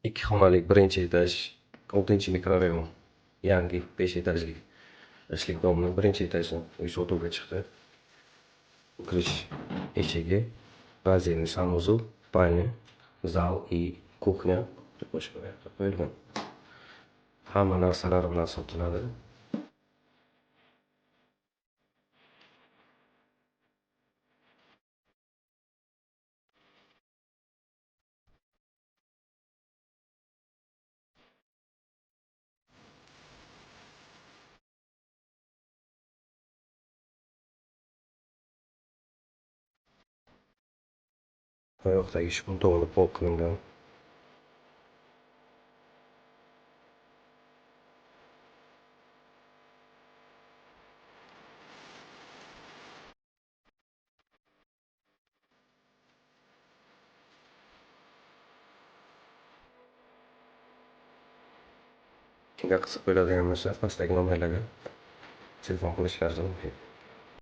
2 xonalik birinchi etaj, 6-mikrorayon, yangi 5 etajli ishlik domni birinchi etaji uy sotuvga chiqdi. Kirish eshigi, отдельный санузел, спальня, zal и кухня boshqa yoqqa qo'yilgan. Hamma narsalari bilan sotiladi. Oyoqdagi shpuntovni pol qilingan. Kimga qiziq bo'ladigan bo'lsa, pastdagi nomerlarga telefon qilishlari mumkin.